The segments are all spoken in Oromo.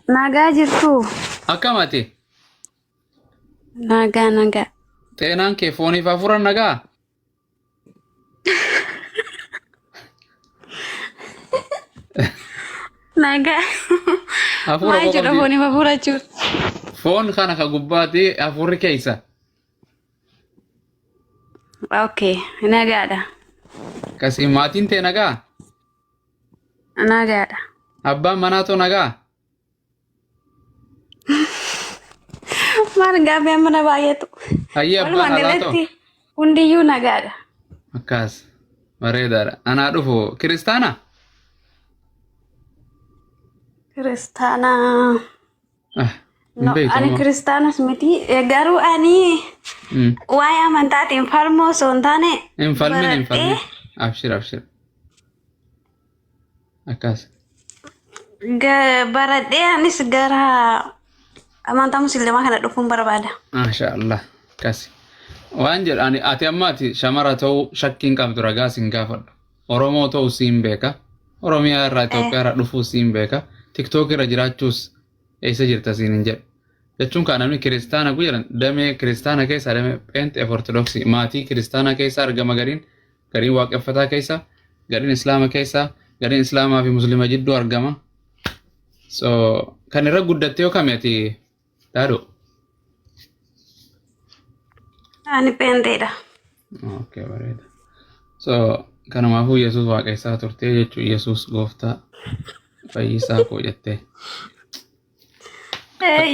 Nagaa jirtuu? Akkam ati? Nagaa nagaa. Xeenaan kee fooniif hafuura nagaa? Nagaa. Hafuura Maal koo jechuudha qabdi. fooniif hafuura jechuudha? Foon kana ka gubbaati hafuurri keessa. Okay, nagaadha. Akkasii maatiin tee nagaa? Nagaadha. Abbaan manaa too nagaa? Maal gaaffii amma na baay'atu. Hayyee abbaan Walumaa alaa too? galatti hundiyyuu nagaadha. Akkas bareedaadha. Anaa dhufu kiristaana? Kiristaana. Ah, hin No, beektu ani amma. kiristaanas miti. Garuu ani waa'ee amantaatiin falmoo osoo hin taane Hin falmin hin falmin. baradhee Abshir abshir. Akkas. Baradhee anis gara amantaa musliimaa kana dhufuun barbaada. Maasha Allah. Akkas. Waan jedhu ani ati amma ati shamara ta'uu shakkiin qabdu ragaa sin gaafadhu. Oromoo ta'uu siin beeka. Oromiyaa irraa Itoophiyaa irraa dhufuu siin beeka. Tiktook irra jiraachuus eessa jirta siin hin jedhu. Jechuun kan namni kiristaana ku jedhan damee kiristaana keessaa damee pheenxee fi ortodoksii maatii kiristaanaa keessaa argama gariin gariin waaqeffataa keessa gariin islaama keessa gariin islaamaa fi muslima jidduu argama. So kan irra guddatte yoo kami ati daadho? Ani pheenxeedha. Okay, bareeda. So kanumaafuu Yesuus waaqessaa turtee jechuun Yesuus gooftaa fayyisaa koo jettee.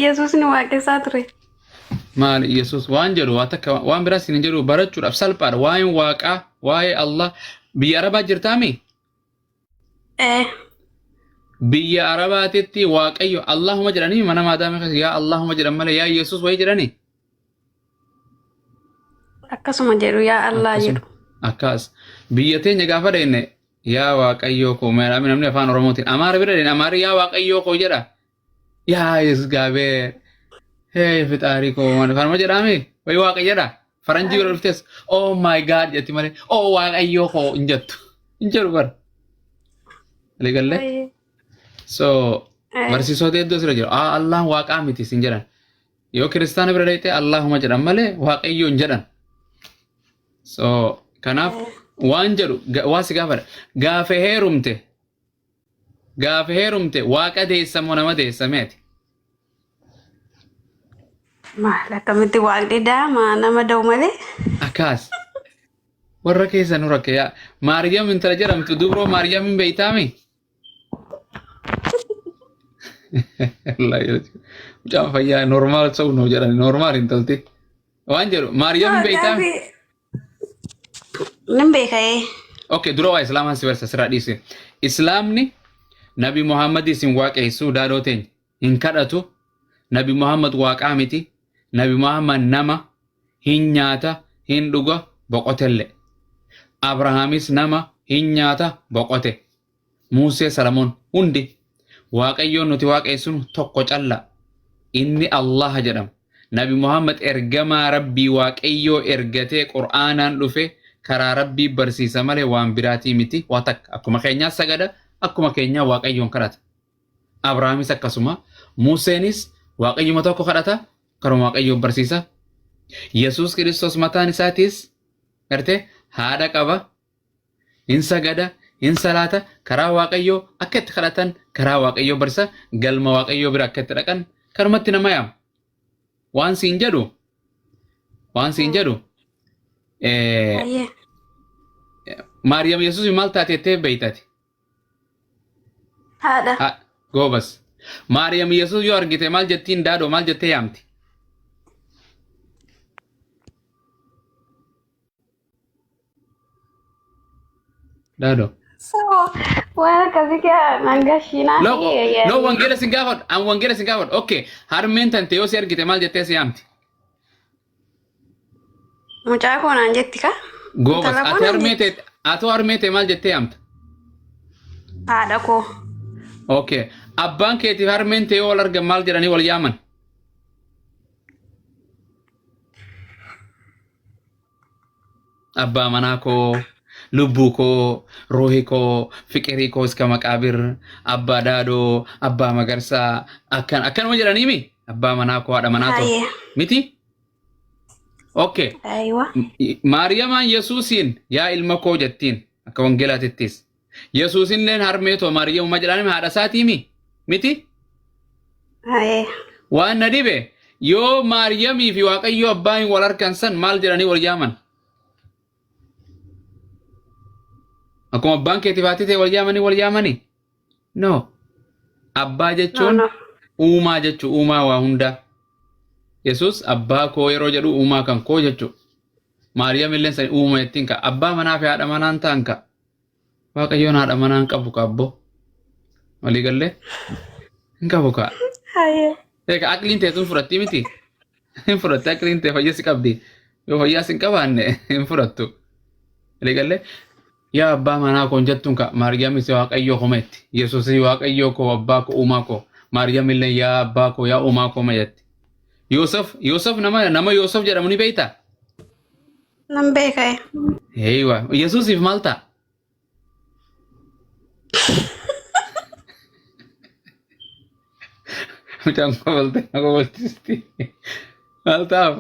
Yesuus ni waaqessaa ture. Maali Yesuus waan jedhu waa takka waan biraas hin jedhu barachuudhaaf salphaadha. Waa'een waaqaa, waa'ee Allah biyya Arabaa jirtaami? Eh, Biyya Arabaatitti Waaqayyo Allahuma jedhanii mana maadaamii keessa yaa Allahuma jedhan malee yaa Yesuus wayii jedhanii? Akkasuma jedhu, yaa Allah Akkasuma. jedhu. Akkas. Biyya teenya gaafa dhayne yaa Waaqayyoo koo namni afaan Oromootiin Amaara bira dhayne Amaarri yaa Waaqayyoo koo jedha. Yaa Isgaabee hee fixaarii koo maal kanuma jedhaame wayi waaqa jedha faranjii bira dhuftes oh my god jetti malee oh waaqayyoo koo hin jettu hin jedhu bara. Waliigallee so barsiisota hedduu asirra jiru ah Allahan waaqaa miti sin jedhan yoo kiristaana bira dhayxe Allahuma jedhan malee waaqayyoo hin jedhan. So kanaaf waan jedhu waa si gaafadha gaafa heerumte Gaafa heerumte waaqa deessa moo nama deessa meeti? Maal akkamitti waaqni daama nama da'u malee. Akkaas. Warra keessa nu rakke yaa. Maariyaam intala jedhamtu dubroo Maariyaam hin beeytaami? Mucaan fayyaa normaal ta'u nuu jedhan normaal intalti. Waan jedhu Maariyaam hin beeytaami? Nin beeka ee. Okay, dura waa Islaamaan si barsiisa sirraa dhiise. Islaamni Nabi Muhammad isin waaqeessuu daadhoo teenya hin kadhatu. Nabi Muhammad waaqaa miti. Nabi Muhammad nama hin nyaata hin dhuga boqotelle. Abrahaamis nama hin nyaata boqote. Muusee Salamoon hundi Waaqayyoon nuti waaqeessinu tokko calla. Inni Allaha jedhama. Nabi Muhammad ergamaa Rabbii Waaqayyoo ergatee Qur'aanaan dhufe karaa Rabbii barsiisa malee waan biraatii miti. Waa takka akkuma keenyaa sagada akkuma keenyaa Waaqayyoon kadhata. Abrahaamis akkasuma Museenis Waaqayyuma tokko kadhata karuma Waaqayyoon barsiisa. Yesuus Kiristoos mataan isaatiis gartee haadha qaba hin sagada, hin salaata, karaa Waaqayyoo akka itti kadhatan, karaa Waaqayyoo barsa, galma Waaqayyoo bira akka itti dhaqan, karumatti nama yaama. Waan siin jedhu, waan siin jedhu, Ayyee. Maariyaam Yesuus maal taate jettee beeytati? Haadha. Ha, goobas. Maariyaam Yesuus yoo argite maal jettiin daadoo maal jettee yaamti? Daado. So, waan akkasii kaa nangashiinaa No, no, wangeela sin gaafadhu. An wangeela sin gaafadhu. Okay. Harmeen tante yoo si argite maal jettee si yaamti? Mucaa koo naan jetti kaa. Goobas. Intala koo Ati naan harmee jetti. tee atoo harmee tee maal jettee yaamta? Haadha koo. Okay. Abbaan keetiif harmeen tee yoo wal argan maal jedhanii wal yaaman? Abbaa manaa koo. Lubbuu koo, ruuhi koo, fiqirii koo iska maqaabir, abbaa daadoo, abbaa magarsaa, akkan akkanuma jedhaniimi? Abbaa manaa koo, haadha manaa too. Haye. Miti? Okay. Aywa. Maariyamaan Yesuusiin yaa ilma koo jettiin akka wangeelaatittis. Yesuusilleen harmee too Maariyamuma jedhaan haadha isaatiimi? Miti? Haye. Waan na dhibe yoo Maariyamii fi Waaqayyo abbaan wal harkan san maal jedhanii wal yaaman? Akkuma abbaan keetiif haati ta'e wal yaamanii wal yaamanii? No. Abbaa No, jechuun no. uumaa jechuu uumaa waa hundaa. Yesuus abbaa koo yeroo jedhu uumaa kan koo jechuu. Maariyaam illee san uuma jettiin ka abbaa manaa fi haadha manaan ta'an ka. Waaqayyoon haadha manaa hin qabu ka abboo. Walii gallee hin qabu ka. Haye. Egaa aqliin teetuun fudhattii miti. Hin fudhatte aqliin tee fayyaa si qabdi. Yoo fayyaa si hin qabaanne hin fudhattu. Walii gallee yaa abbaa manaa koo hin jettuun ka Maariyaamis Waaqayyoo koo meetti. Yesuusis Waaqayyoo koo abbaa koo uumaa koo. Maariyaam illee yaa abbaa koo yaa uumaa koo ma jetti. Yoosef Yoosef nama nama Yoosef jedhamu ni beektaa? Nan beeka. Eeywa Yesuusiif maal ta'a? Mucaan koboltee na kobolchiisti. Maal ta'aaf?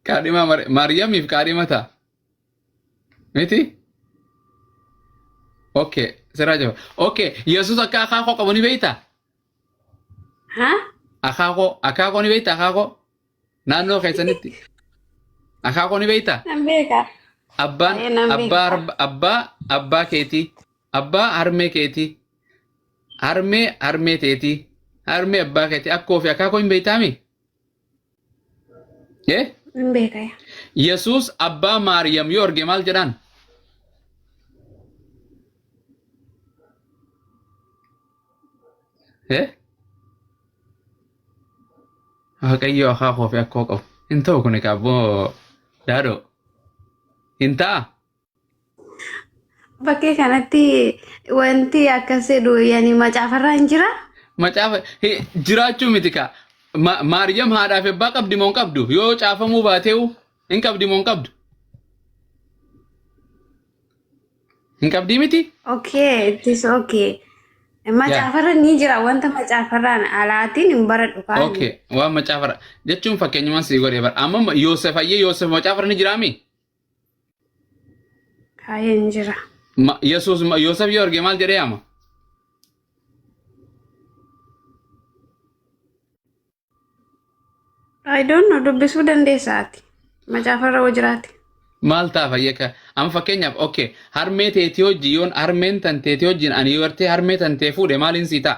Kaadhimaa Maariyaamiif kaadhima ta'a. Miti? Okay, sirraa jaba. Okay, Yesuus akka akaakoo qabu ni beektaa? Ha? Akaakoo, akaakoo ni beektaa akaakoo? Naannoo keessanitti. Akaakoo ni beektaa? Nan beeka. Abbaan Baay'ee nan abbaa beeka. abbaa abbaa keetii, abbaa harmee keetii, harmee harmee teetii, harmee abbaa keetii, akkoo fi akaakoo hin beektaami? Eh? Nan beeka. Yesuus abbaa Maariyam yoo arge maal jedhaan? Eh? Waaqayyo akaakoo fi akkoo qabu. Hin ta'u kun egaa abboo daadhoo. Hin ta'a. Bakkee kanatti wanti akkas jedhu yani macaafarraa hin jira. Macaafa jiraachuu miti kaa. Maariyam haadhaa fi abbaa qabdi moo hin qabdu? Yoo caafamuu baateewu hin qabdi moo hin qabdu? Hin qabdii miti? Okay, it is okay. Macaafarra ni jira wanta macaafarraan alaatiin hin baradhu kaani. Okay, waan macaafarra jechuun fakkeenyumaan sii godhee bara. Amma Yoosef ayyee Yoosef macaafarra ni jiraami? Kaayee hin jira. Yesuus Yoosef yoo arge maal jedhee yaama? I don't know dubbisuu dandeessa ati. Macaafarra hoo jiraate. Maal ta'a fayyaka? Amma fakkeenyaaf okay harmee teetii hojii yoon harmeen tan teetii hojiin ani yoo gartee harmee tan tee fuudhe maaliin sii ta'a?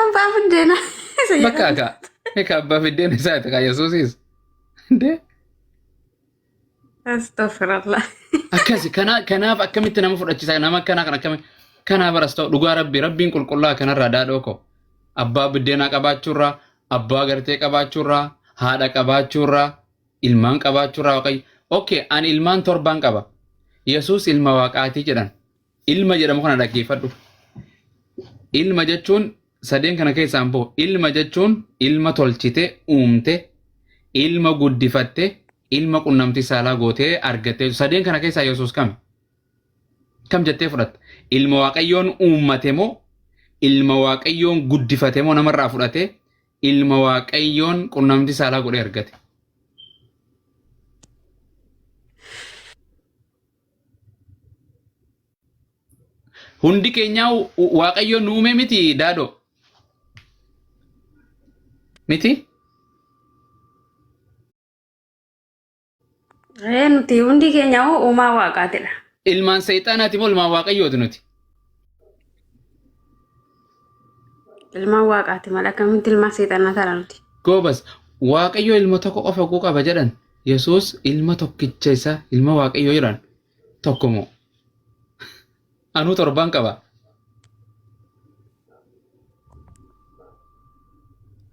Abbaa buddeena. Isa Bakka jedhamu. akka akka abbaa fiddeen isaati kan Yesuusis. Indee Astaghfirullah. Akkasi kanaaf akkamitti nama fudhachiisa nama akkanaa kan akkamitti kanaaf baras ta'u dhugaa rabbi rabbiin qulqullaa kanarraa daadhoo koo abbaa biddeenaa qabaachuurraa abbaa gartee qabaachuurraa haadha qabaachuurraa ilmaan qabaachuurraa waaqayyo okay ani ilmaan torbaan qaba Yesuus ilma waaqaatii jedhan ilma jedhamu kana dhaggeeffadhu ilma jechuun sadeen kana keessaan bahu ilma jechuun ilma tolchite uumte ilma guddifatte ilma qunnamtii saalaa gootee argatte sadeen kana keessaa Yesuus kami kam jettee fudhatta ilma waaqayyoon uummate moo ilma waaqayyoon guddifate moo namarraa fudhate ilma waaqayyoon qunnamtii saalaa godhee argate. Hundi keenyaa Waaqayyoon nu uume miti daadoo. Miti? Ee nuti hundi keenya hoo uumaa waaqaatidha. Ilmaan seexaanaati moo ilmaan waaqayyooti nuti? Ilmaan waaqaati malee akkamitti ilmaan seexanaa taana nuti. Goobas Waaqayyo ilma tokko qofa guu qaba jedhan Yesuus ilma tokkicha isaa ilma Waaqayyoo jedhan tokko moo? Anuu torbaan qaba.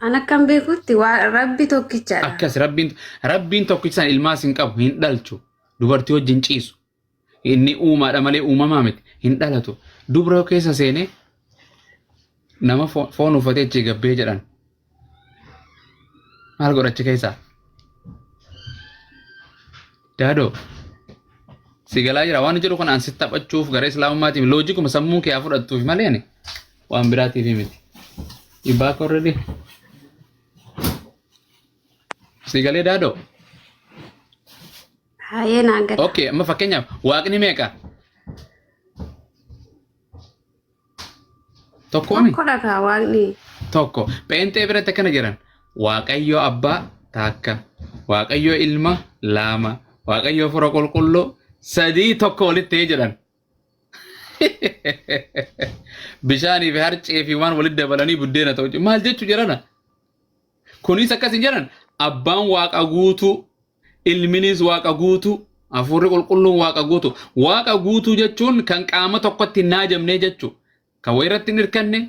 An akkan beekutti rabbi tokkichadha. Akkas rabbiin rabbiin tokkicha sana ilmaas hin qabu hin dhalchu dubartii wajjin ciisu inni uumaadha malee uumamaa miti hin dhalatu dubra keessa seenee Nama foon uffatee achi gabbee jedhan. Maal godha achi keessaa? Daadoo. Si galaa jira waan jedhu kun an si taphachuuf gara islaamummaatiif loojikuma sammuu kee haa fudhattuuf malee ani waan biraatiif miti. You back already? Si galee daadoo? Haayee naa gala. Okay, amma fakkeenyaaf waaqni meeqa? Tokkoomi? Tokkodha kaa waaqni. Tokko. Pheenxee biratti akkana jedhan. Waaqayyo abbaa takka. Waaqayyo ilma lama. Waaqayyo fura qulqulluu sadii tokko walitti ta'ee jedhan. Bishaanii fi harcee fi waan walitti dabalanii buddeena ta'u. Maal jechuu jedhana? Kunis akkas hin jedhan. Abbaan waaqa guutuu, ilminis waaqa guutuu, hafuurri qulqulluun waaqa guutuu. Waaqa guutuu jechuun kan qaama tokkotti hin naajamne jechuudha. Kan wayirratti hin hirkanne,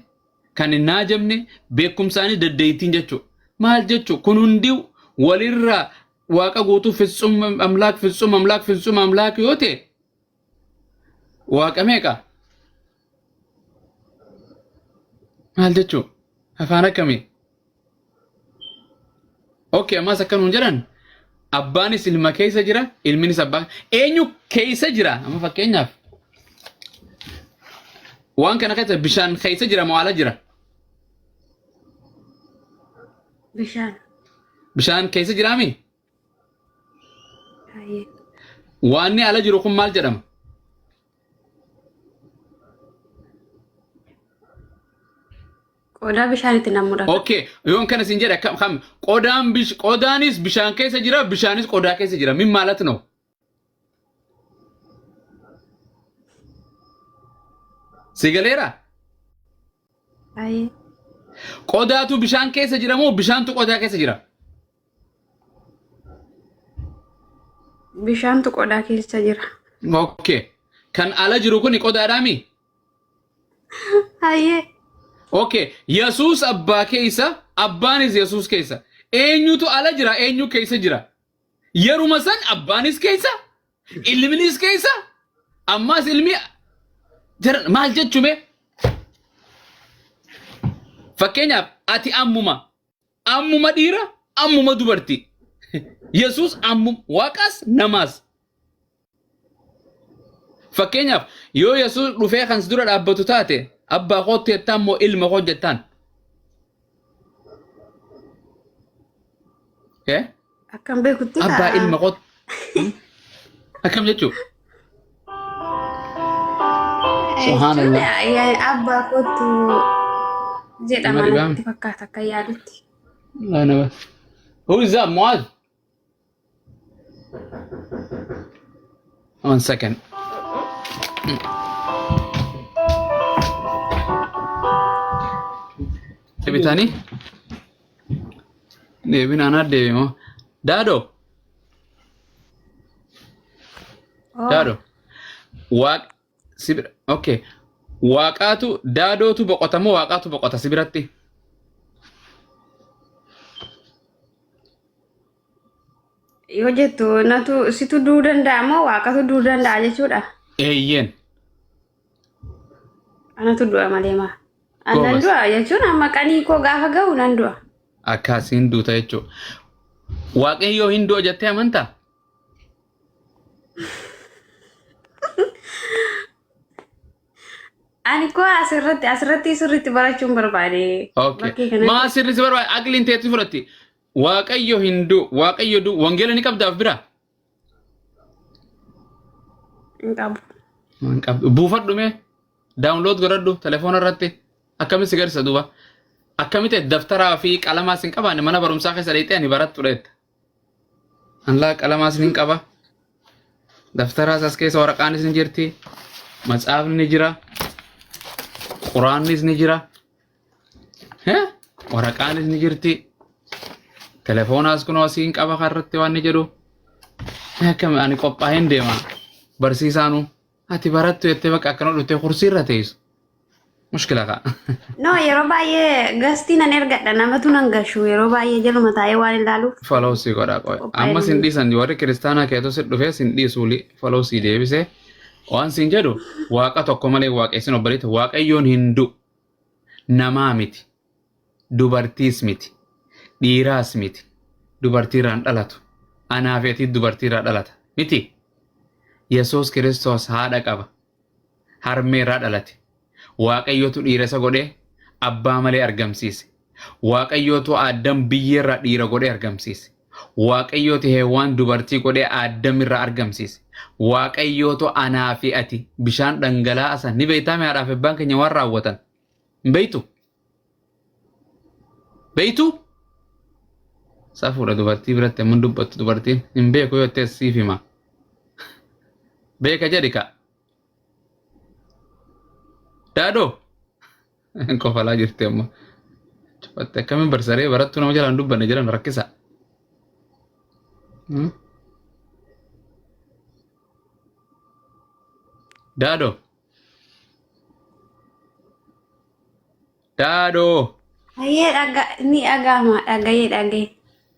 kan hin naajamne, beekumsaanii daddeettiin jechuudha. Maal jechuudha? Kun hundi walirraa waaqa guutuu fitsum amlaak fitsum amlaak fitsum amlaak yoo ta'e waaqa meeqa? Maal jechuudha? Afaan akkamii? Okay, ammas akka nuun jedhan abbaanis ilma keessa jira, ilminis abbaa eenyu keessa jira? Amma fakkeenyaaf waan kana keessa bishaan keessa jira moo ala jira? Bishaan. Bishaan keessa jiraami? Haayee. Waanni ala jiru kun maal jedhama? Qodaa bishaan itti nammuudha. Okay, yoon kana sin jedhe akkam kam qodaan bish qodaanis bishaan keessa jira, bishaanis qodaa keessa jira. Min maalat no? Si galeera? Haayee. Qodaatu bishaan keessa jira moo bishaantu qodaa keessa jira? Bishaantu qodaa keessa jira. Okay. Kan ala jiru kuni qodaadhaami? Hayyee. Okay. Yesuus abbaa keessa, abbaanis Yesuus keessa. Eenyutu ala jira, eenyu keessa jira? Yeruma san abbaanis keessa, ilminis keessa, ammas ilmi jara maal jechume? Fakkeenyaaf ati ammuma ammuma dhiira ammuma dubartii. Yesuus ammuma waaqas namaas. Fakkeenyaaf yoo Yesuus dhufee kan si dura dhaabbatu taate abbaa kootti jettaan moo ilma koo jettaan? Eh? Akkam beekutti Abbaa ta'a. ilma kootti. Akkam jechuu? Subhaanallah. Jechuun abbaa kootu jedhama Nama dhibaame. natti fakkaata akka yaadutti. Laa nama. Who is that, Muaz? One second. Deebitanii? Deebin anaa deebi moo? Daadoo. Oh, Daadoo. Waaq si bira. Okay. Waaqaatu daadootu boqota moo waaqaatu boqota si biratti? Yoo jettu natu situ du'uu danda'a moo waaqatu du'uu danda'a jechuudha. Eeyyeen. Anatu du'a malee maa. An nan Goobas. du'a jechuun amma qanii koo gaafa ga'u nan du'a. Akkasiin duuta jechuudha. Waaqayyoo hin du'a jettee amantaa? Ani koo asirratti asirratti sirriitti barachuun barbaade. Okay. Bakkee kanatti. Maa sirri si barbaade aqliin teetti fudhatti. Waaqayyo hin du'u. Waaqayyo du'u. Wangeela ni qabdaaf bira. Hin qabu. Hin qabdu. Buufadhu mee. Download godhadhu telefoona irratti. Akkamitti si garsiisa duuba. Akkamitti daftaraa fi qalamaas hin qabaanne mana barumsaa keessa dheeyxee ani barattu dheetta. Anlaa qalamaas ni qaba. Daftaraas as keessa waraqaanis ni jirti. Matsaafni ni jira. Quraannis ni jira. Eh? Waraqaanis ni jirti. Telefoonaas kunoo asiin qaba karratti waan ni jedhu. Akkam ani qophaa'een deema. Barsiisaanu ati barattu jettee bakka akkana dhuftee kursii irra teessu. Mushkila kaa. No, yeroo baay'ee gastii nan ergadha namatu nan gashu yeroo baay'ee jaluma taa'ee waan ilaaluuf Follow si godha qoy. qophaa'ee Amma sin nan dhiisan warri kiristaanaa keetu si dhufee sin dhiisu follow si deebisee waan sin jedhu waaqa tokko malee waaqessin obboleetti waaqayyoon hin du'u. Namaa miti. Dubartiis miti. Dhiiraas miti. Dubartiirraan dhalatu. Anaa fi ati dubartiirraa dhalata. Miti. Yesuus Kiristoos haadha qaba. Harmeerraa dhalate. Waaqayyotu dhiira isa godhee abbaa malee argamsiise. Waaqayyotu Addam biyyeerraa dhiira godhee argamsiise. Waaqayyotu Heewwaan dubartii godhee Addam irraa argamsiise. Waaqayyotu anaa fi ati bishaan dhangala'aa san ni beektaa mi haadhaaf abbaan keenya waan raawwatan? Hin beektu? Beektu? Safuudha dubartii biratti amma dubbattu dubartiin hin beeku yoo ta'e siif hima. Beeka jedhi ka. Daadoo kofalaa jirti amma. Cufatte akkamiin barsaree barattuu nama jalaan dubbanne jedhan rakkisa. Daadoo. Daadoo. Hayyee dhaga ni dhaga'ama dhaga'ee dhaga'e.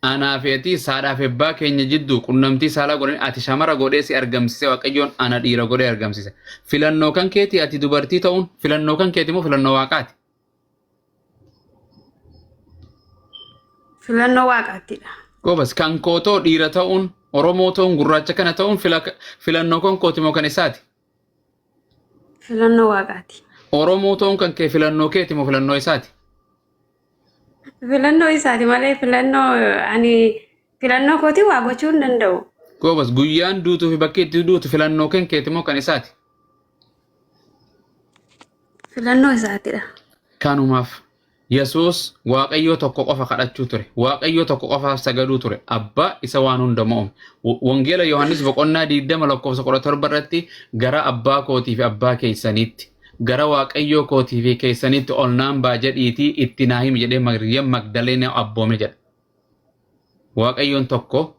Anaa fi ati saadhaa fi abbaa keenya jidduu qunnamtii saalaa godhanii ati shamara godhee si argamsiise Waaqayyoon ana dhiira godhee argamsiise. Filannoo kan keeti ati dubartii ta'uun filannoo kan keeti moo filannoo waaqaati? Filannoo waaqaattidha. Gobas kan kootoo dhiira ta'uun Oromoo ta'uun gurraacha kana ta'uun filannoo kan kooti moo kan isaati? Filannoo waaqaati. Oromoo ta'uun kan kee filannoo keeti moo filannoo isaati? Filannoo isaati malee filannoo ani filannoo kootii waa gochuu hin danda'u. Gobas guyyaan duutuu fi bakki itti duutu filannoo kan keeti moo kan isaati? Filannoo isaatidha. Kanumaaf Yesuus Waaqayyoo tokko qofa kadhachuu ture. Waaqayyoo tokko qofaaf sagaduu ture. Abbaa isa waan hunda mo'ume. Wangeela Yohaannis boqonnaa 20 lakkoofsa 17 irratti gara abbaa kootii fi abbaa keessaniitti gara Waaqayyoo kootii fi keessaniitti ol naan baa jedhiitii itti naa himi jedhee Maryam Magdaleenaa abboome jedha. Waaqayyoon tokko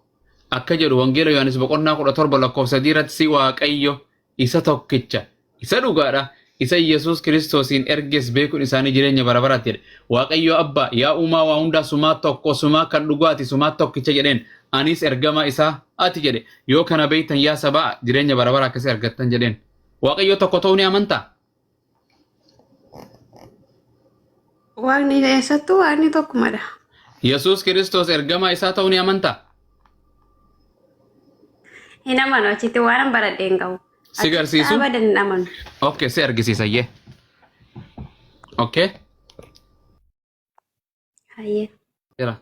akka jedhu Wangeela Yohaannis boqonnaa 17 lakkoofsa 3 irratti si Waaqayyo isa tokkicha isa dhugaadha isa Yesuus Kiristoosiin erges beekuun isaanii jireenya bara baraatti jedhe. Waaqayyo Abbaa yaa uumaa waa hundaa sumaa tokko sumaa kan dhugaati sumaa tokkicha jedheen anis ergama isaa ati jedhe yoo kana beektan yaa sabaa jireenya bara baraa akkasii argattan jedheen. Waaqayyo tokko ta'uu ni amantaa? Waaqni eessattuu waaqni tokkumadha. Yesuus Kiristoos ergama isaa ta'uu ni amantaa? Hin amanu achitti waan baradhee hin qabu. Si Achitti garsiisu? abadan hin amanu. Okay, si argisiisa iyyee. Okay. Hayyee. Jira.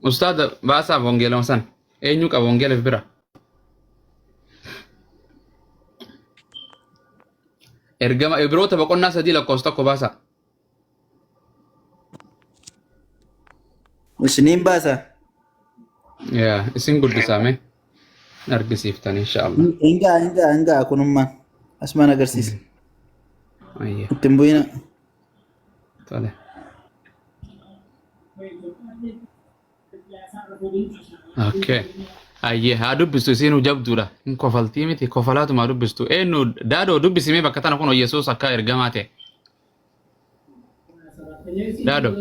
Ustaada baasaaf wangeelama san. Eenyu qaba wangeela bira? Ergama Ibroota boqonnaa 3 lakkoofsa 1 baasaa. Isiniin baasa. Yaa isin guddisaame argisiiftan inshaallah. Hingaa hingaa hingaa kunummaan asumaan agarsiisa. Ayya Ittiin bu'ina. tole. Okay. Ayyee haa dubbistu isiinuu jabduudha. Hin kofaltii miti kofalaatuma haa dubbistu. Eenyu daadoo dubbisimee bakka tana kun Yesuus akka ergamaa ta'e. Daadoo.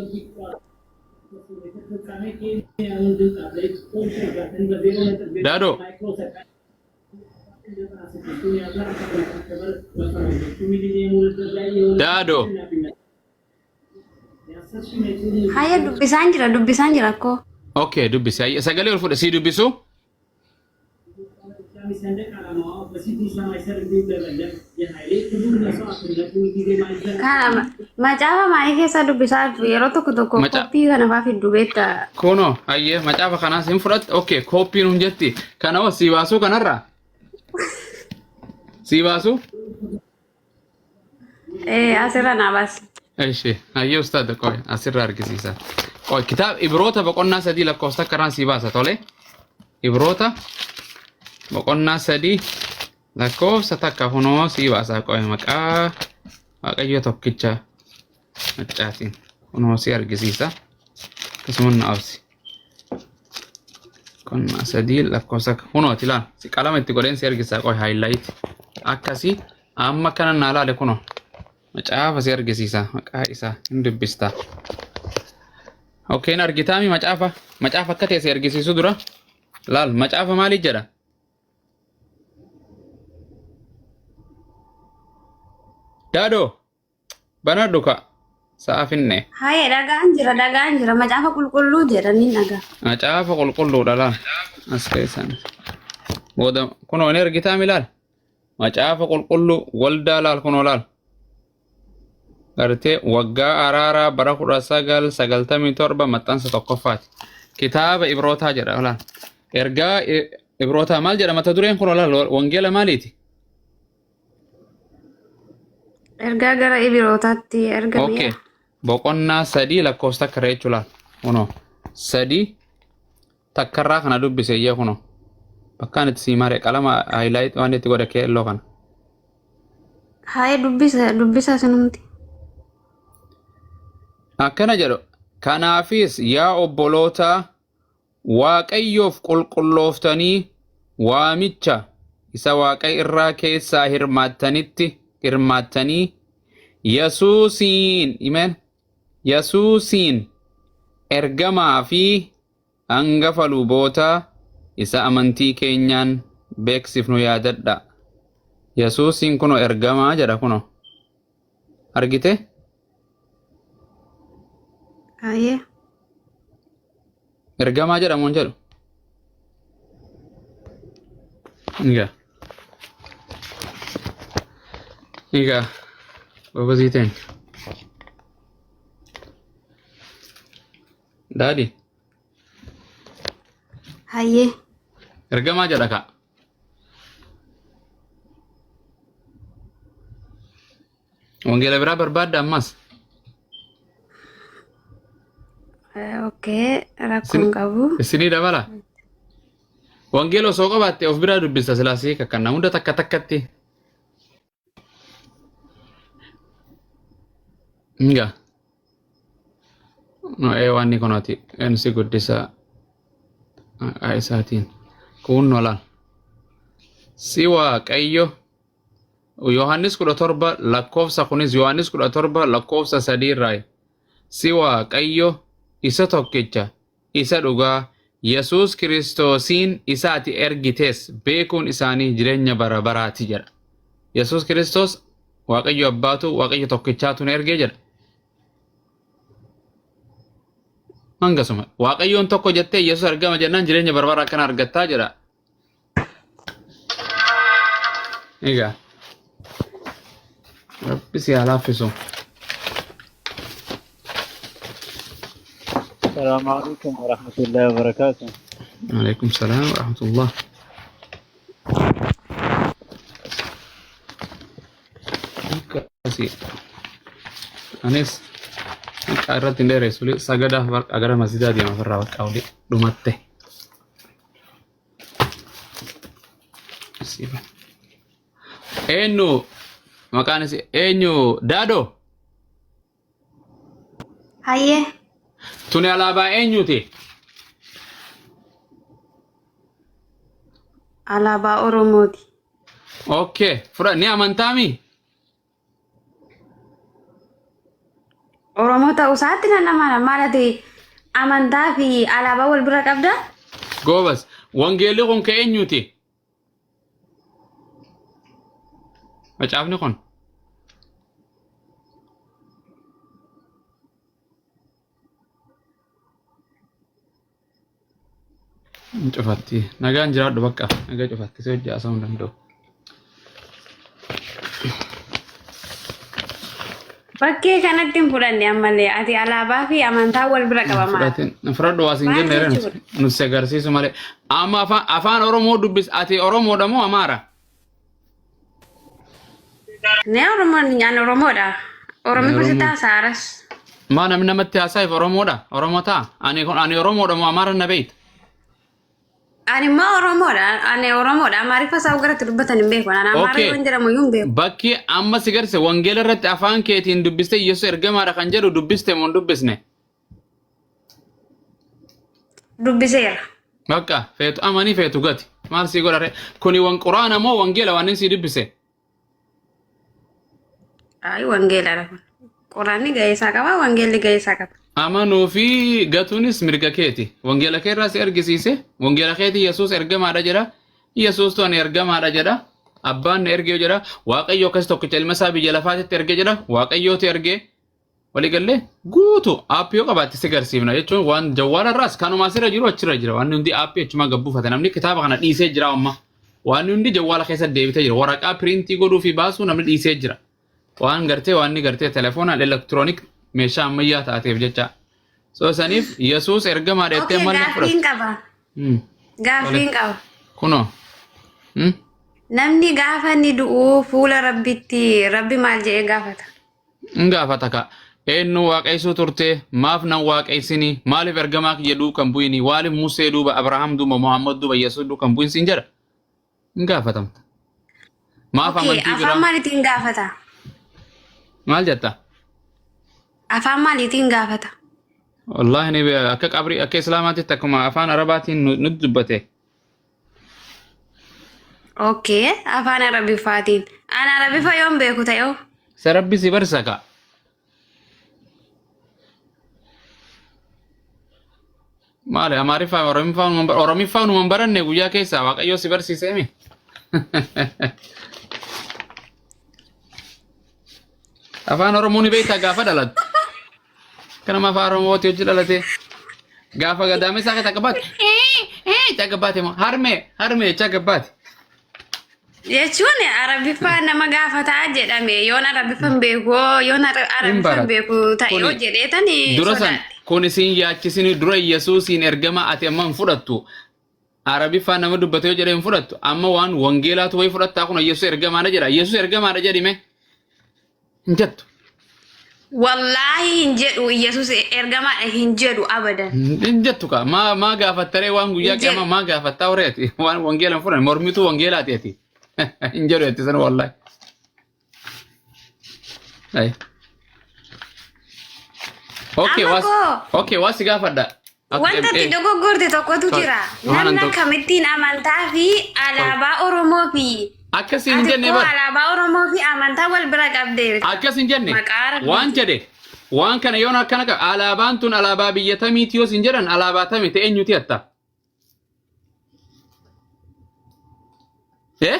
Daadoo. Daadoo. Hayyee dubbisaan jira dubbisaan jira akkoo. Okay dubbisi. Ayyee sagalee ol fudhe sii dubbisu. Kana macaafa maalii keessaa dubbisaa jirtu yeroo tokko tokko koppii kana fa'aa fiddu beektaa. Kunoo ayyee macaafa kanaas hin fudhatte. Okay kooppiin hun jetti. Kana hoo sii baasuu kanarraa? Sii baasuu? Ee asirra naa baasi. Eshi ayyee ustaada qoy asirra argisiisa. Qoy kitaaba Ibroota boqonnaa 3 lakkoofsa takka irraan sii baasa tole. Ibroota boqonnaa 3 lakkoofsa takka kunoo sii baasa qoy maqaa Waaqayyo tokkicha maccaatiin kunoo si argisiisa. Akkasuma na obsi. Boqonnaa 3 lakkoofsa kunooti laal si qalama itti godheen si argisiisa qoy highlight akkasii amma kana naa laale kunoo. Macaafa si argisiisa maqaa isaa hin dubbista. Okay, hin argitaami macaafa macaafa akka ta'e si argisiisu dura laal macaafa maaliif jedha? Daadoo banadhu ka. Sa'a finne. Haye dhagaan jira dhagaan jira macaafa qulqulluu jedhanii dhagaa. Macaafa qulqulluudha laal. As keessan. Booda kunoo ni argitaa milaal. Macaafa qulqulluu waldaa laal kunoo laal. Gartee waggaa araaraa bara 1997 maxxansa tokkoffaati. Kitaaba Ibrootaa jedha laal. Ergaa Ibrootaa maal jedha mata dureen kunoo laal wangeela maaliiti? Ergaa gara Ibrootaatti ergameera. Okay. Boqonnaa 3 lakkoofsa takka irra jechuu laal. Kunoo 3 takkarraa kana dubbise iyyee kunoo. Bakkaan itti sii mare qalama highlight waan itti godhe keelloo kana. Haye dubbisa dubbisa sinumti. Akkana jedhu. Kanaafis yaa obbolootaa Waaqayyoof qulqullooftanii waamicha isa Waaqa irraa keessaa hirmaattanitti hirmaattanii Yesuusiin imeen Yesuusiin ergamaa fi hangafa lubootaa isa amantii keenyaan beeksifnu yaadadha. Yesuusiin kuno ergamaa jedha kuno. Argite? Haye. Ergamaa jedhamu hin jedhu. Egaa. Egaa. Gobazii teenya. Daadhi. Hayyee. Ergamaa jedha kaa. Wangeela biraa barbaadda ammas. Okay, rakkoo hin qabu. Isinii dabala. Wangeela osoo qabaatte of biraa dubbista silaa sii kakkanna hunda takka takkatti. Nga. No ee waan ni kunooti. Een si guddisa maqaa isaatiin. Kuunnoo laal. Si Waaqayyo Yohaannis 17 lakkoofsa kunis Yohaannis 17 lakkoofsa 3 irraa si Waaqayyo isa tokkicha isa dhugaa Yesuus Kiristoosiin isa ati ergites beekuun isaanii jireenya bara baraati jedha. Yesuus Kiristoos Waaqayyo Abbaatu Waaqayyo tokkichaatu na ergee jedha. Hangasuma Waaqayyoon tokko jettee Yesuus argama jennaan jireenya bara baraa akkana argattaa jedha. Egaa Rabbi si haa laaffisu. السلام عليكم ورحمة الله وبركاته. Alaikum salaam wa rahmatullah. Akkasi. Anis maqaa irratti hin dheeressu sagadaaf bakka gara masjidaa deema ofirraa bakka olii dhumatte. Eenyu maqaan isii eenyu daadoo Hayyee. tuni alaabaa eenyuti? Alaabaa Oromooti. Okay fudha ni amantaami? Oromoo ta'uu isaatti nan amana. Maal ati amantaa fi alaabaa wal bira qabdaa? Goobas wangeelli kun ka eenyuti? Macaafni kun. Hin cufatti. Nagaan jiraadhu bakka. Nagaa cufatti si hojii haasa'uu hin danda'u. Bakkee kanatti hin fudhanne ammallee ati alaabaa fi amantaa wal bira qaba maal? Fudhatin fudhadhu waa sin Maal jenne jechuudha? nuti si agarsiisu malee. Amma afaan Oromoo dubbis ati Oromoodha moo Amaara? Ne Oromoon ani Oromoodha. Oromiffas Oromoo. taasaaras. Maa namni namatti haasa'eef Oromoodha? Oromoo ta'a? Ani kun ani Oromoodha moo Amaara na beeyta? Ani immoo Oromoodha. Ani Oromoodha. Amaariffa isaa garatti dubbatan hin beeku. Ani Amaara Okay. yoo hin jedhamu iyyuu hin beeku. Bakki amma si garse wangeela irratti afaan keetiin dubbiste Yesuus ergamaadha kan jedhu dubbiste moo hin dubbisne? Dubbiseera. Bakka feetu amanii feetu gati. Maal sii godha ree? Kuni wan quraana moo wangeela waan inni sii dubbise? Ayi wangeeladha kun. Quraanni gahee isaa qaba, wangeelli gahee isaa qaba. Amanuu fi gatuunis mirga keeti. Wangeela kee irraa si argisiise. Wangeela keetii Yesuus ergamaadha jedha. Yesuustu ani ergamaadha jedha. Abbaan na ergee jedha. Waaqayyo akkas tokkicha ilma isaa biyya lafaatitti erge jedha. Waaqayyootu erge. Waliigallee guutu aappii yoo qabaatte si garsiifna jechuun waan jawwaala irraas kanuma asirra jiru achirra jira. Waan hundi aappii achumaa gabbuufata. Namni kitaaba kana dhiisee jira amma. Waan hundi jawwaala keessa deebitee jira. Waraqaa piriintii godhuu fi baasuu namni dhiisee jira. Waan gartee waan inni gartee telefoonaan elektiroonik meeshaa ammayyaa taateef jecha. So saniif Yesuus ergamaa dheettee Okay, maal na fudhatu. gaaffiin qaba. Gaaffiin qaba. Kunoo. Namni gaafa inni du'u fuula Rabbitti Rabbi maal jedhee gaafata? In gaafata ka. Eenyu waaqeessuu turte? Maaf nan waaqeessini? Maaliif ergamaa kiyya duukan bu'ini? Maaliif Musee duuba, Abrahaam duuba, Muhammad duuba, Yesuus duukan bu'in siin jedha? In gaafatamta. Maaf Okay, amantii afaan biraa? maaliitiin gaafata? Maal jetta? Afaan maaliitiin gaafata? Wallaahi ni beeka. Akka qabrii akka Islaamaatitti akkuma afaan Arabaatiin nutti dubbate. Okay, afaan Arabiffaatiin. An Arabiffa yoon beeku ta'e hoo? Isa Rabbi si barsa ka. Maali Amaariffaa Oromiffaa numan baranne guyyaa keessaa Waaqayyoo si barsiisee mi? Afaan Oromoo ni beektaa gaafa dhalattu. Kanama afaan Oromooti hojii dhalate. Gaafa gadaamessa akka takka baate. Takka baate moo harmee harmee jechaa gabbaate. Jechuun Arabiffaa nama gaafataa jedhame yoon Arabiffa hin beeku yoon Hin Arabiffa hin barata. beeku ta'e yoo Kuni jedhee tani dura san sodaadhe. kun isin yaachisin dura Yesuusiin ergama ati amma hin fudhattu. Arabiffaa nama dubbate yoo jedhe hin fudhattu. Amma waan wangeelaatu wayii fudhattaa kun Yesuus ergamaadha jedha. Yesuus ergamaadha jedhime hin jettu. Wallaahi hin jedhu, Yesuus ergamaadha hin jedhu abadan. Hin jettu kaa maa maa gaafattaree waan guyyaa Hin jedhu. qiyaamaa maa gaafattaa horee ati waan wangeela hin fudhanne mormituu wangeelaati ati. Hin jedhu ati sana wallaahi. Ayi. Okay, Amma was koo okay, was si gaafadha. wanta itti dogoggorte tokkotu jira. Waan Namni akkamittiin amantaa fi alaabaa Oromoo fi Akkas hin ati jenne koo bar. alaabaa Oromoo fi amantaa wal bira qabdeerta. Akkas hin jenne. Maqaa Waan Rabbiitiin. jedhe waan kana yoon akkana qaba alaabaan tun alaabaa biyya tamiiti yoo sin jedhan alaabaa tami ta'e eenyuti atta? Eh?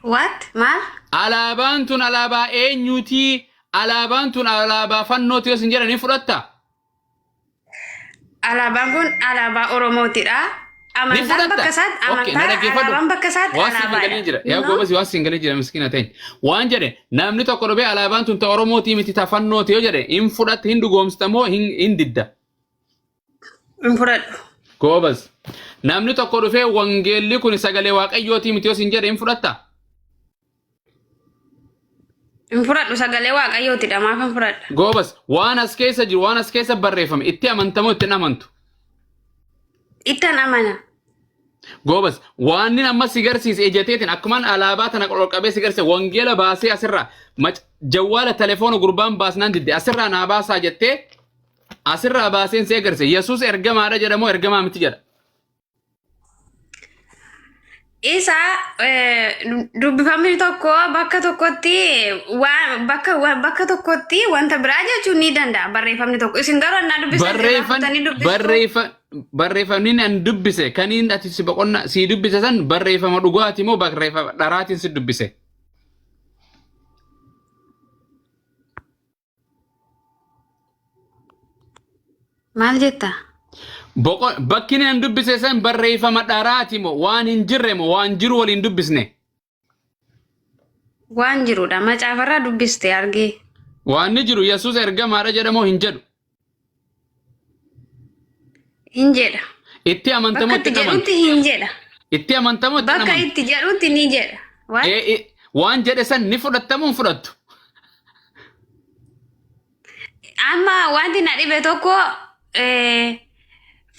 What? Maal? Alaabaan tun alaabaa eenyuti? Alaabaan tun alaabaa fannooti yoo sin jedhan hin fudhatta? Alaabaan kun alaabaa Oromootidha. Ni Amantaan fudhatta? bakka isaatti Okay, na amantaa dhaggeeffadhu. alaabaan bakka isaatti Waan siin galee alaabaadha. jira. Yaa No? goobasi waan siin galee jira miskiina ta'e. Waan jedhe namni tokko dhufee alaabaan tun ta Oromootii miti ta fannooti yoo jedhe hin fudhatte hin dhugoomsita moo hin didda? Hin fudhadhu. Goobas. Namni tokko dhufee wangeelli kun sagalee waaqayyootii miti yoo siin jedhe hin fudhatta? Hin fudhadhu, sagalee waaqayyootidha maaf hin fudhadha? Goobas. Waan as keessa jiru waan as keessa barreeffame itti amantamoo itti hin amantu? Ittan amana. Goobas. Waan inni amma si garsiise ijateetiin akkumaan alaabaa tana ol qabee si garsiise wangeela baasee asirraa jawwaala telefoona gurbaan baasnaan didde asirraa naa baasaa jettee asirraa baaseen si agarsiise. Yesuus ergamaadha jedhamoo ergamaa miti jedha. Isa dubbifamni tokko bakka tokkotti waan bakka tokkotti wanta biraa jechuun ni danda'a barreeffamni tokko. Isin garuu annaa dubbisan irraa fuutanii dubbistu. Barreeffamni an dubbise kaniin ati si boqonna si dubbise san barreeffama dhugaati moo barreeffama dharaatiin si dubbise? Maal jetta? Bakki inni an dubbise san barreeffama dharaati moo waan hin jirre moo waan jiru waliin dubbisne? Waan jirudha. Macaafarraa dubbiste argee. Waan ni jiru Yesuus ergamaadha jedhamoo hin jedhu? Hin jedha. Itti amantamoo Bakka itti itti hin amantu? jedhutti hin jedha. Itti amantamoo itti hin Bakka amantu? itti jedhutti ni jedha. Waan Waan jedhe san ni fudhattamoo hin fudhattu? Amma wanti na dhibe tokko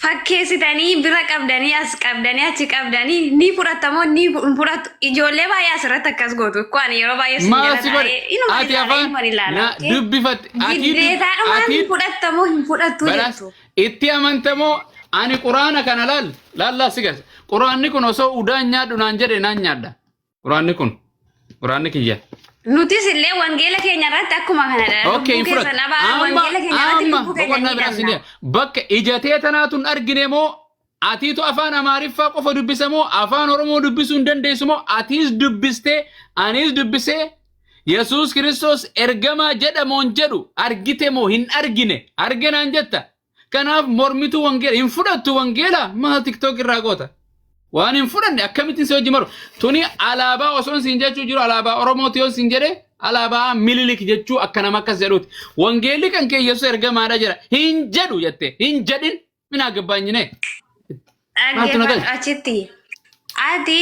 fakkeessitanii bira qabdanii as qabdanii achi qabdanii ni fudhatamoo ni hin fudhattu. Ijoollee baay'ee asirratti akkas gootu. Koo ani yeroo baay'ee sin Maal jala si godhe? taa'ee inuma Ati ilaala afaan inuma ilaala. na Okay? dubbifatte. Ati Giddeetaadhumaan ati ni fudhatamoo hin fudhattu Balaas jettu. itti amantamoo ani quraana kana laal laallaa si garsa. Quraanni kun osoo udaan nyaadhu naan jedhe naan nyaadha. Quraanni kun quraanni kiyya. Nutis illee wangeela keenya irratti akkuma kanadha. Okay, Lubbuu hin fudhatu. keessan abaa Amma wangeela keenya irratti amma lubbuu keenya boqonnaa ni biraa siin dhabna. deema. Bakka ijatee tanaatu hin argine moo atiitu afaan Amaariffaa qofa dubbisa moo afaan Oromoo dubbisuu hin dandeessu moo atiis dubbistee anis dubbisee Yesuus Kiristoos ergamaa jedhamoon jedhu argite moo hin argine? Arge naan jetta. Kanaaf mormituu wangeela hin fudhattu. Wangeela maal TikTok irraa goota? Waan hin fudhanne akkamittiin si hojii maru? Tuni alaabaa osoon siin jechuu jiru, alaabaa Oromooti yoon siin jedhe, alaabaa Mililik jechuu akka nama akkas jedhuuti. Wangeelli kan kee Yesuus ergamaadha jedha. Hin jedhu jette. Hin jedhin minaa gabbaanyine. Maaltu na Dhaggeeffadhu galche? achitti. Ati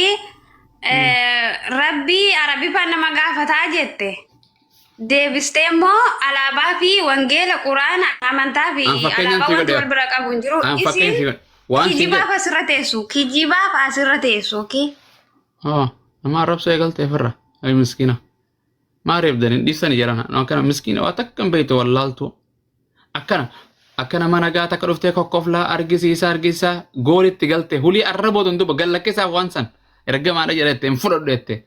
rabbii Arabiffaan nama gaafataa jette. Deebistee immoo alaabaa fi wangeela, quraana, amantaa fi An fakkeenyaan alaabaa si wanti godhe. wal bira qabu hin jiru. An fakkeenya si Isin godhe. Waan siin kijibaaf jedhe. asirra teessu. Kijibaaf asirra teessu. Okay? Oh, nama arrabsoo eegalte ofirra. Ay miskiina. Maa reebdan hin dhiisani jedhana. Akkana miskiina waa takka hin beektu wallaaltu. Akkana akka nama nagaa takka dhuftee kokkoflaa argisiisa argisiisa goolitti galte hulii arrabootu duba gallakkisaaf waan san ergamaadha jedhette hin fudhadhu jette.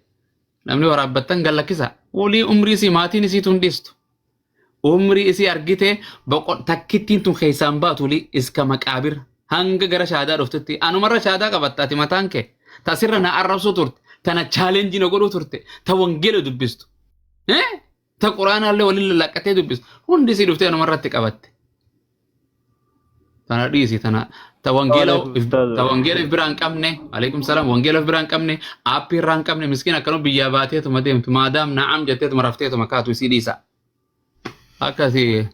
Namni waraabbattan gallakkisa. Hulii umrii isii maatiin isiitu hin dhiistu. Umrii isii argite boqon takkittiin tun keessaan baatu hulii iska maqaabir hanga gara shaadaa dhuftutti anumarra shaadaa qabatta. Ati mataan kee tasirra na arrabsuu turte, tana challenge na godhuu turte, ta wangeela dubbistu. Eh? Ta quraanaallee waliin lalaqqatee dubbistu. Hundi isii dhuftee anumarratti qabatte. Tana dhiisi, tana ta wangeela Waalaikum salaam. ta wangeela if biraa hin qabne. Alaikum salaam. Wangeela if biraa hin qabne, aappii irraa hin qabne, miskiin akkanuma biyyaa baateetuma deemtu maadaam na'am jetteetuma rafteetuma kaatu isii dhiisa. Akkasi.